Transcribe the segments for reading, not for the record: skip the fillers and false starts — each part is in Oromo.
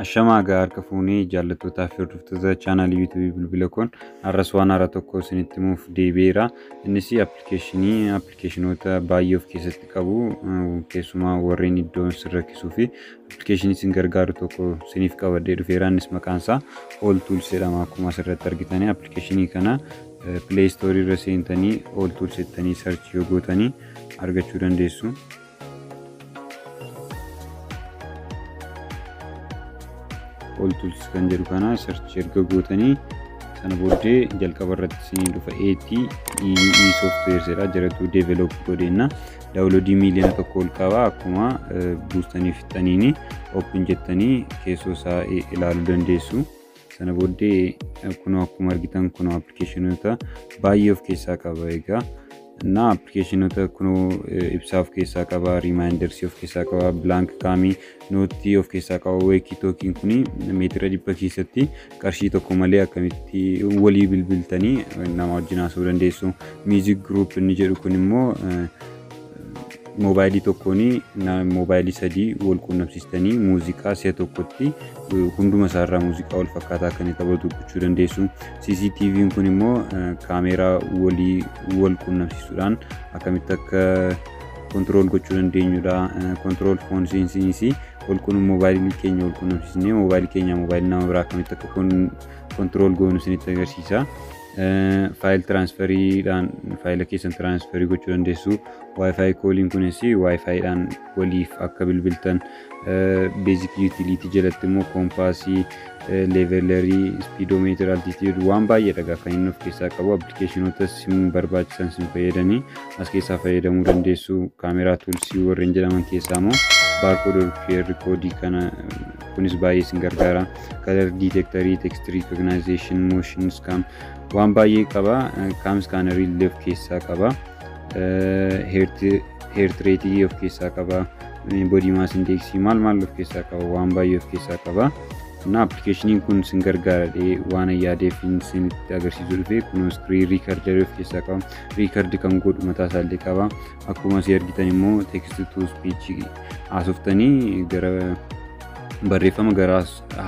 Ashamaa egaa harka fuunee jaallattootaa fi hordoftoota chaanaalii yuutuubii bilbila koon har'as waan haaraa tokko isinitti himuuf deebi'eera. Innis appilikeeshinii appilikeeshinoota baay'ee of keessatti qabu, keessumaa warreen iddoo isin rakkisuu fi appilikeeshinii isin gargaaru tokko isiniif qabadhee dhufeera. Innis maqaan isaa All Tools jedhama. Akkuma asirratti argitanii appilikeeshinii kana Play Store irra seentanii All Tools jettanii search yoo gootanii argachuu dandeessu. All Tools kan jedhu kana search erga gootanii sana booddee jalqaba irratti isinii dhufa AT EUE software jedha, jaratu develop godheenna. Daawunloodii miiliyoona 1 ol qaba. Akkuma buustanii fixxaniini open jettanii keessoo isaa ilaaluu dandeessu. Sana booddee kunoo akkuma argitan kunoo appilikeeshinoota baay'ee of keessaa qaba egaa. እና appilikeeshinoota kunoo ibsaa of keessaa qaba, reminder of keessaa qaba, blank cam, note of keessaa qaba. Walkie talkien kun meetira 100 keessatti qarshii tokko malee akkamitti walii bilbiltanii nama wajjin haasa'uu dandeessu. Music group inni jedhu kun immoo moobaayilii tokkoon moobaayilii sadii wal quunnamsiistanii muuziqaa si'a tokkotti hunduma isaarraa muuziqaa wal fakkaataa akka inni taphatu gochuu dandeessu. CCTV'n kun immoo kaameeraa walii wal quunnamsiisuudhaan akkamitti akka control gochuu dandeenyudha. Control phone sensiinis wal moobaayilii keenya wal quunnamsiisnee moobaayilii keenya moobaayilii nama biraa akkamitti akka control goonu isinitti agarsiisa. File transferiidhaan faayila keessan transfer gochuu dandeessu. WiFi calliin kunis WiFiidhaan waliif akka bilbiltan. Basic utility jalatti immoo compass, leveler, speedometer, altitude waan baay'eedha kan inni of keessaa qabu. Appilikeeshinoota isin barbaachisan isin fayyadanii as keessaa fayyadamuu dandeessu. Camera tools warreen jedhaman keessaa immoo barcode QR code kana kunis baay'ee isin gargaara. Color detector, text recognition, motion scan waan baay'ee qaba. Cam scanner illee of keessaa qaba. Heart rate of keessaa qaba. Body mass index maal maal of keessaa qaba, waan baay'ee of keessaa qaba. እና appilikeeshiniin kun isin gargaara waan yaadeef isinitti agarsiisuu dhufe. Kun screen recorder of keessaa qaba. Record kan godhu mataa isaallee qaba. Akkuma asii argitan immoo text to speech haasoftanii gara barreeffama gara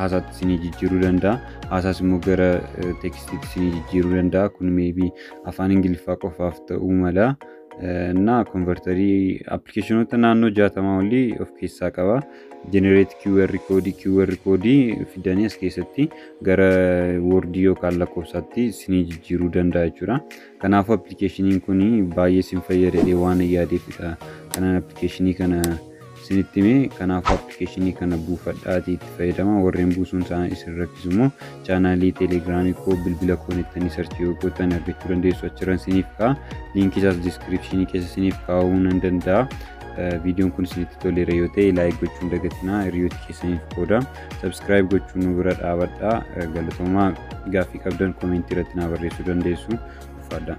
haasaatti isinii jijjiiruu danda'a. Haasaas immoo gara textiitti isinii jijjiiruu danda'a. Kun maybe afaan Ingiliffaa qofaaf ta'uu mala. እና converter appilikeeshinoota naannoo 60 olii of keessaa qaba. Generate QR code, QR code fidanii as keessatti gara wordii yookaan lakkoofsaatti isinii jijjiiruu danda'a jechuudha. Kanaafuu appilikeeshiniin kun baay'ee isin fayyada waan yaadeefidha. Kanaan appilikeeshinii kana isinitti hime. Kanaafuu appilikeeshinii kana buufadhaatii itti fayyadama. Warreen buusuun isaan isin rakkisu immoo chaanaalii teelegiraamii koo bilbila koo jettanii search yoo gootan argachuu dandeessu. Achirran isiniif ka'a. Liinkii isaas description keessa isiniif kaa'uu nan danda'a. Viidiyoon kun isinitti toleera yoo ta'e like gochuun dagatinaa, hiriyoota keessaniif qooda. Subscribe gochuun nu bira dhaabadhaa. Galatoomaa. Gaaffii qabdan comment irratti naa barreessuu dandeessu. Ulfaadhaa.